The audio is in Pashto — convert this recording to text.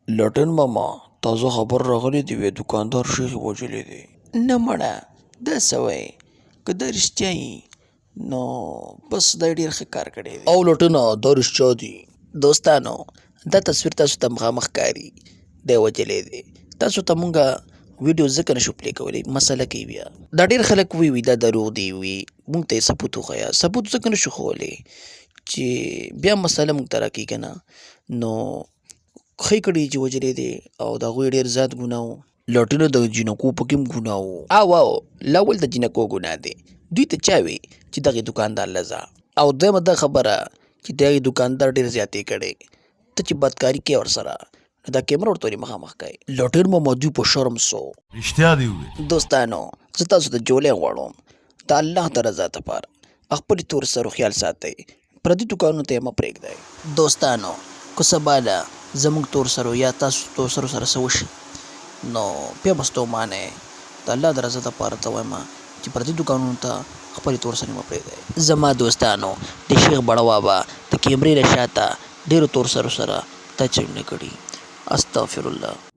لټن ماما تازه خبر راغلی دی وی دوکاندار شیخ وژلی دی. نه مړه دا څه وایې که دا رښتیا وي نو بس دا ډیر ښه کار کړی دی. او لټنه دا رښتیا دي. دوستانو دا تصویر تاسو ته مخامخ ښکاري دی وژلی دی تاسو ته مونږ ویډیو ځکه نشو پلی کولی مسله کوي بیا دا ډیر خلک وی وی دا دروغ دی وی مونږ ته یې ثبوت وښیه ثبوت ځکه نشو ښوولی چې بیا مسله مونږ ته راکوي که نه نو ښه یې کړي چې وژلی دی او د هغوی ډېر زیات ګناه و. لاټینه د جینکو پکې هم ګناه وو. او او لاول د جینکو ګناه دی دوی ته چا وی چې دغې دوکاندار له ځه. او دویمه دا خبره چې دغې دوکاندار ډېر زیاتی کړی ته چې بدکاري کوې ورسره نو دا کیمره ورته ولې مخامخ کوې. لاټین ماما دوی په شرم سو. رښتیا دې وویل. دوستانو زه تاسو ته جولۍ غواړم د الله د رضا دپاره خپلې تور سرو خیال ساتئ پردي دوکانونو ته یې مه پرېږدئ. دوستانو که سبا له زموږ تور سرو یا تاسو تور سرو سره څه وشي نو بیا به ستومانه یئ د الله د رضا دپاره درته وایم چې پردي دوکانونو ته خپلې تور سرې مه پرېږدئ. زما دوستانو د شیخ بړوا به د کیمرې له شاته ډېرو تور سرو سره دا چلونه کړي استغفرالله.